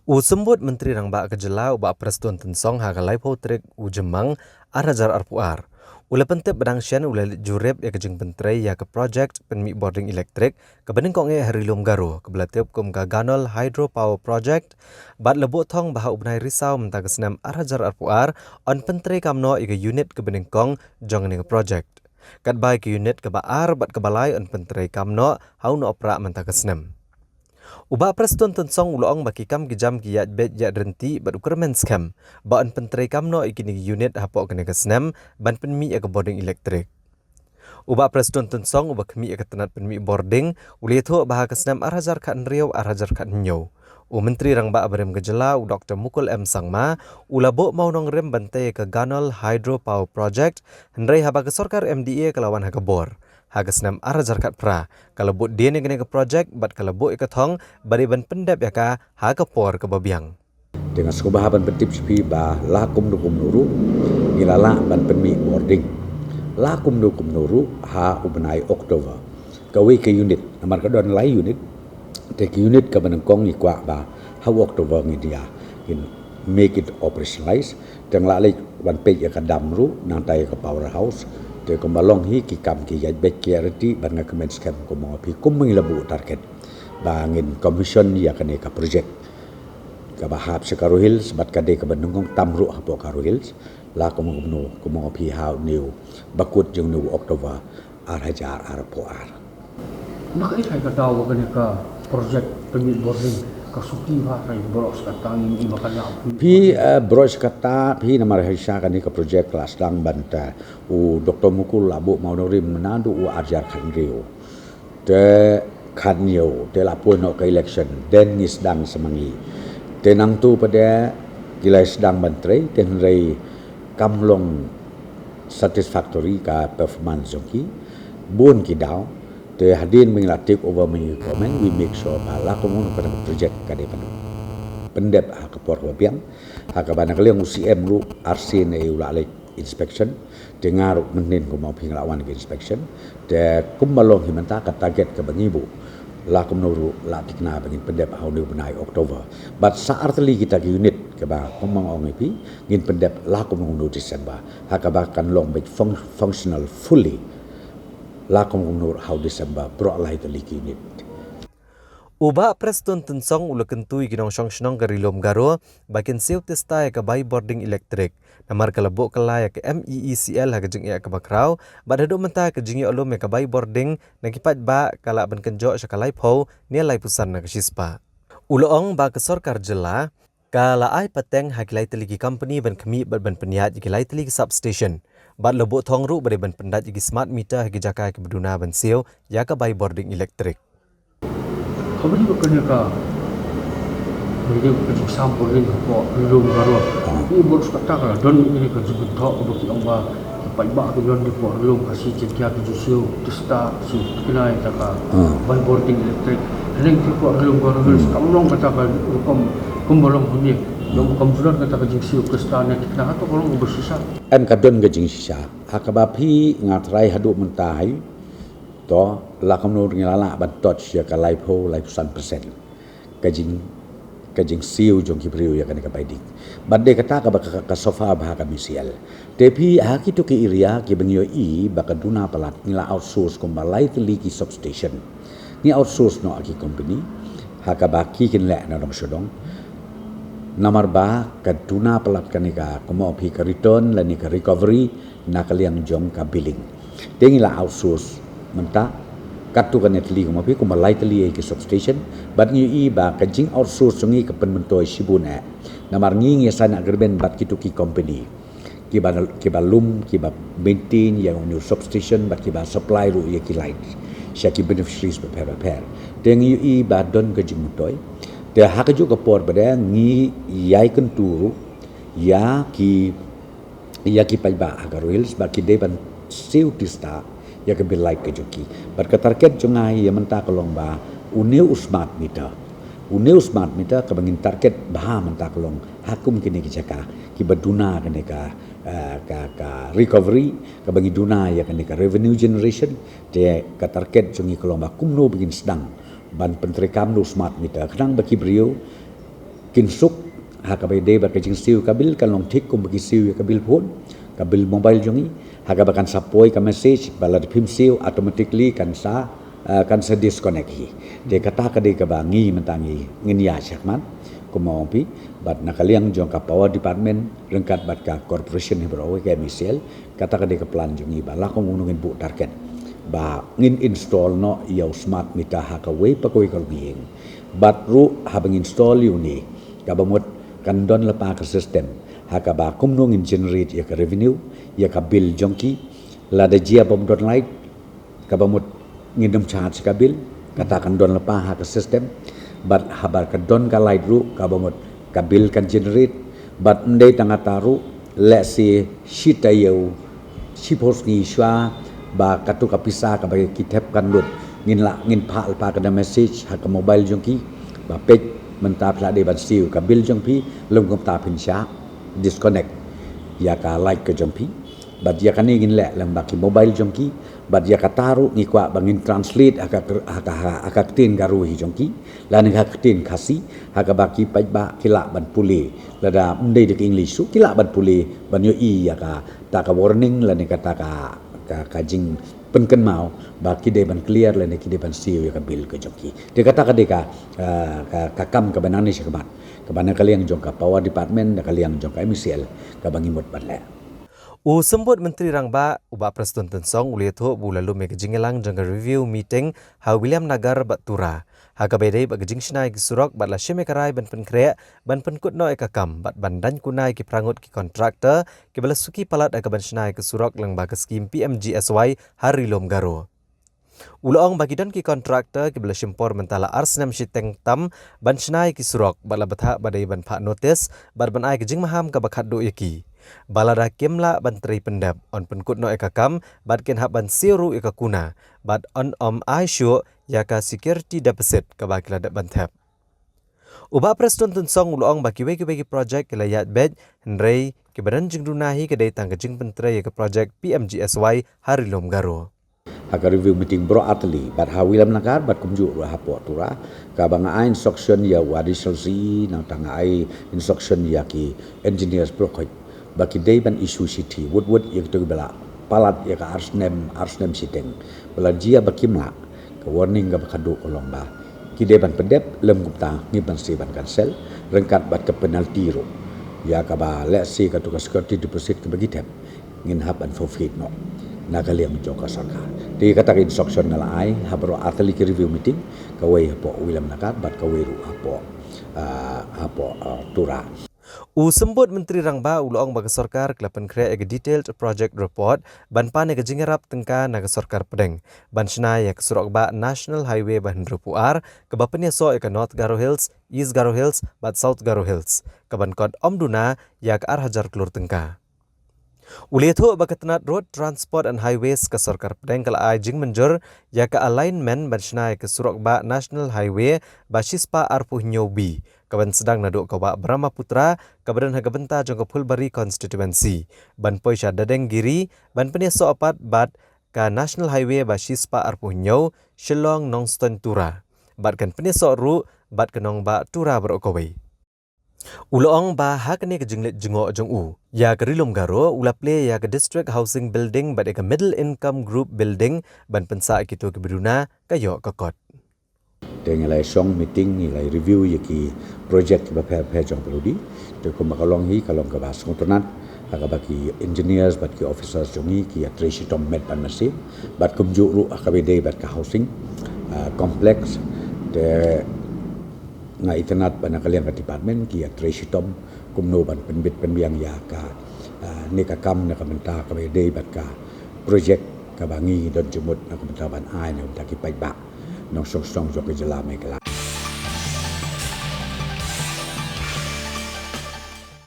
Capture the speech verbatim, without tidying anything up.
U Symbud Myntri Rangbah ka Jylla u Bah Prestone Tynsong ha ka laiphew tarik u Jymmang arhajar arphew ar u la pyntip ba dang shen u la leit jurip ïa ka jingpyntrei ïa ka projek pynmih bording elektrik kaba nyngkong eh ha Ri Lum Garo kaba la tip kum ka Ganol Hydro Power Project bad la buh thong ba ha u bnai Risaw mynta ka snem arhajar arphew ar yn pyntreikam noh ïa ka unit kaba nyngkong jong kane ka projek. Katba ïa ka unit kaba ar bad kaba lai yn pyntreikam noh ha u Nohprah mynta ka snem. U Bah Prestone Tynsong u la ong ba ki kam ki jam ki ïaid beit ïaid ryntih bad u kyrmen skhem ba yn pyntreikam noh ïa kine ki unit hapoh kane ka snem ban pynmih ïa ka bording elektrik. U Bah Prestone Tynsong uba khmih ïa ka tnat pynmih bording u la ïathuh ba ha ka snem arhajar khathynriew arhajar khathynñiew u Myntri Rangbah barim ka Jylla u Doktor Mukul M Sangma u la buh mawnongrim ban tei ïa ka Ganol Hydro Power Project, hynrei haba ka sorkar M D A ka la wan ha ka bor ha ka snem arhajar khatphra ka la buh dien ïa kane ka projek bad ka la buh ïa ka thong ba dei ban pyndep ïa ka ha ka por kaba biang. Te nga sngewbha ban pyntip sha phi ba la kumno kumno ruh ngi la lah ban pynmih bording la kumno kumno ruh ha u bnai October. Kawei ka unit namar ka don lai unit. Te ka unit kaba nyngkong ngi kwah ba ha u October ngin ïa ngin make it operationalize. Te nga la leit ban peit ïa ka dam ruh nangta ïa ka powerhouse. Te kumba long hi ki kam ki ïaid beit ki ïaid ryntih bad nga kmen skhem kumba nga phi kumba ngi la buh target ba ngin commission ïa kane ka projek kaba hap sha Garo Hills bad ka dei kaba nyngkong tam ruh hapoh Garo Hills. La kumno kumno kumno phi ha u ba kut jong u October arhajar arphew ar. Na kaei kaei ka daw ba kane ka projek pynmih bording ka suk ti ba ka baroh shi katta ngi i ba ka daw. Phi eh, baroh shi katta phi namar ha sha kane ka projek la sdang ban ta u Doktor Mukul la buh mawnongrim mynta u arhajar khathynriew. Te khathynñiew te la poi noh ka election, then ngi sdang sa ma ngi. Te nangtu pat de ki la sdang ban trei te hynrei kam long satisfactory ka performance jong ki. Bun ki daw te hadien ba ngi la take over ma ngi government we make sure ba la kumno ka project ka dei ban pyndep ha ka por kaba biang. Ha kaba na ka liang u C M ruh arsien eh u la leit inspection. Te nga ruh mynnin kumba phi nga la wan ka inspection. Te kumba long hi mynta ka target kaba ngi buh la kumno ruh la thikna ba ngin pyndep ha une u bnai October. Bad sa artylli kita ki unit kaba kumba nga ong ïa phi ngin pyndep la kumno kumno December ha kaba kan long beit fung- functional fully la kumno kumno ruh ha u December baroh lai tylli ki unit. U Bah Prestone Tynsong u la kyntu ïa ki nongshong shnong ka Ri Lum Garo ba kin siew tista ïa ka bai bording elektrik namar ka la buh kylla ïa ka M E E C L ha ka jingeh kaba khraw bad haduh mynta ka jingïoh lum ïa ka bai bording na ki paidbah ka lah ban kynjoh sha ka laiphew ne laiphew san na ka shispah. U la ong ba ka sorkar jylla ka la ai pateng ha ki lai tylli ki company ban khmih bad ban pynïaid ïa ki lai tylli ki substation bad la buh thong ruh ba dei ban pyndait ïa ki smart meter ha ki jaka kiba duna ban siew ïa ka bai bording elektrik. Kaba dei ba kane ka, ba dei ka jingsam bording hapoh Ri Lum Garo. Ni bor sukata ka la don kane ka jingkynthoh kaba ki ong ba ki paidbah ki don hapoh Ri Lum Khasi Jaiñtia ki ju siew tista siew thikna ïa ka bai bording elektrik. Hynrei hapoh Ri Lum Garo Hills kam long kata ka rukom kumba long hangne. Long kam ju don kata ka jingsiew tista ne thikna, hato ka long kaba shisha? Em, ka don ka jingshisha. Ha kaba phi nga tharai haduh mynta hi. To la kumno ngi la lah ban touch ïa ka laiphew, laiphew san percent ka jing, ka jingsiew jong ki briew ïa kane ka bai ding. Bad dei kata kaba ka, ka, ka sofa ba ha ka M E E C L. Te phi ha kito ki area kiba ngi ïohi ba ka duna palat ngi la outsource kumba lai tylli ki substation. Ngi outsource noh ha ki company ha kaba ki kin leh na dong sha dong. Namar ba ka duna palat kane ka kumba phi ka return lane ka recovery na ka liang jong ka billing. Te ngi la outsource mynta katto katne tylli kumba phi kumba lai tylli ïa ki substation. Bad ngi ïohi ba ka jing outsource jong ngi ka pynmyntoi shibun eh. Namar ngi ngi sign agreement bad kito ki company kiba, kiba lum, kiba maintain ïa une u substation bad kiba supply ruh ïa ki light sha ki beneficiaries bapher bapher. Te ngi ïohi ba don ka jingmyntoi. Te ha kajuh ka por pat de ngi ïai kyntu ruh ïa ki ïa ki paidbah ha Garo Hills ba ki dei ban siew tista ïa ka bill light ka jong ki. Bad ka target jong nga ïa mynta ka long ba une u smart meter. Une u smart meter kaba ngin target bha mynta ka long ha kum kine ki jaka kiba duna kane ka, eh, ka, ka recovery kaba ngi duna ïa kane ka revenue generation. Te ka target jong ngi ka long ba kumno ba ngin sdang ban pyntreikam une u smart meter khnang ba ki briew Kin suk, ha kaba ïadei bad ka jingsiew ka bill kan long thik kumba ki siew ïa ka bill phone, ka bill mobile jong ngi, ha kaba kan sa poi ka message ba lada phim siew automatically kan sa, ah, kan sa disconnect hi. Te kata ka dei kaba ngi mynta ngi ngin ïa shakmat, kumba ong phi, bad na ka liang jong ka power department, ryngkat bad ka corporation hi baroh ka M E C L, kata ka dei ka plan jong ngi ba la kumno ngin buh target ba ngin install noh ïa u smart meter ha kawei pa kawei ka longïing. Bad ruh haba ngin install ïa une, kaba mut kan don lypa ka system ha kaba kumno ngin generate ïa ka revenue, ïa ka bill jong ki, lada jia bym don light, kaba mut ngin ym charge ka bill, kata kan don lypa ha ka system. Bad haba ka don ka light ruh, kaba mut ka bill kan generate. Bad ym dei tang kata ruh, lehse shi taïew, shiphew sngi shuwa ba katu ka pisa kaba ki thep kan lut, ngin lah, ngin phah lypa ka message ha ka mobile jong ki ba peit mynta phi la dei ban siew ka bill jong phi, lym kumta phin shah disconnect ïa ka light ka jong phi. Bad ïa kane ngin leh lyngba ki mobile jong ki. Bad ïa kata ruh ngi kwah ba ngin translate ha ka, ha ka, ha ka ktien Garo hi jong ki, lane ha ka ktien Khasi, ha kaba ki paidbah ki lah ban pule, lada ym dei da ka English ruh ki lah ban pule, ban ïohi ïa kata ka warning lane kata ka, ka, ka jingpynkynmaw ba ki dei ban clear lane ki dei ban siew ïa ka bill ka jong ki. Te kata ka dei ka, ah, ka, ka kam kaba nangne shakhmat, kaba na ka liang jong ka power department, na ka liang jong ka M E C L, kaba ngi mut ban leh. U Symbud Myntri Rangbah, u Bah Prestone Tynsong, u la ïathuh ba u la lum ïa ka jingïalang jong ka review meeting ha Williamnagar bad Tura, ha kaba ïadei bad ka jingshna ïa ki surok, bad la shim ïa ka rai ban pynkhreh, ban pynkut noh ïa ka kam, bad ban daiñ kuna ïa ki phra ngut ki contractor kiba la suki palat ha kaban shna ïa ki surok lyngba ka skim P M G S Y ha Ri Lum Garo. U la ong ba ki don ki contractor kiba la shim por mynta la ar snem shiteng tam ban shna ïa ki surok, bad la bthah ba dei ban phah notice bad ban ai ka jingmaham kaba khatduh ïa ki ba lada kim lah ban trei pyndep, yn pynkut noh ïa ka kam, bad kin hap ban siew ruh ïa ka kuna, bad yn ym ai shuh ïa ka security deposit kaba ki la dep ban thep. U Bah Prestone Tynsong u la ong ba kiwei kiwei ki project ki la ïaid beit, hynrei kiba don jingduna hi ka dei tang ka jingpyntrei ïa ka project P M G S Y ha Ri Lum Garo. Ha ka review meeting baroh artylli, bad ha Williamnagar bad kumjuh ruh hapoh Tura, kaba nga ai instruction ïa u additional C E, nangta nga ai instruction ïa ki engineers baroh khoit ba ki dei ban issue shithi wut wut ïa kito kiba la palat ïa ka ar snem, ar snem shiteng, ba la jia ba kim lah, ka warning kaba khatduh ka long ba ki dei ban pyndep, lym kumta ngim banse ban cancel, ryngkat bad ka penalty ruh ïa kaba lehse katu ka security deposit kaba ki thep, ngin hap ban forfeit noh na ka liang jong ka sorkar. Te kata ka instruction nga la ai ha baroh artylli ki review meeting, kawei hapoh Williamnagar bad kawei ruh hapoh, ah, hapoh, ah, Tura. U Symbud Myntri Rangbah u la ong ba ka sorkar ka la pynkhreh ïa ka detailed project report ban pan ïa ka jingïarap tyngka na ka sorkar pdeng ban shna ïa ka surok bah National Highway ba hynriewphew ar, kaba pynïasoh ïa ka North Garo Hills, East Garo Hills bad South Garo Hills, kaban kot ym duna ïa ka ar hajar klur tyngka. U la ïathuh ba ka tnat Road Transport and Highways ka sorkar pdeng ka la ai jingmynjur ïa ka alignment ban shna ïa ka surok bah National Highway ba shispah arphew hynñiew B, kaban sdang naduh ka wah Brahmaputra, kaba don ha ka bynta jong ka Phulbari constituency, ban poi sha Dadengiri, ban pynïasoh pat bad ka National Highway ba shispah arphew hynñiew, Shillong Nongstoiñ Tura, bad kan pynïasoh ruh bad ka nongbah Tura baroh kawei. U la ong ba ha kane ka jingleit jngoh jong u ïa ka Ri Lum Garo, u la plie ïa ka District Housing Building bad ïa ka Middle Income Group Building ban pynsah ïa kito kiba duna ka ïoh ka kot. Te ngi la ïa shong meeting, ngi la ïa review ïa ki project kiba pher pher jong ka pyrthei. Te kumba ka long hi, ka long kaba sngewtynnat ha kaba ki engineers bad ki officers jong ngi ki ïatrei shitom met bad mynsiem, bad kumjuh ruh ha kaba ïadei bad ka housing, ah, complex. Te nga itynnat ba na ka liang ka department ki ïatrei shitom kumno ban pynbit pynbiang ïa ka, ah, ne ka kam na ka bynta kaba ïadei bad ka project kaba ngi don jingmut na ka bynta ban ai na ka bynta ki paidbah nongshong shnong jong ka jylla Meghalaya.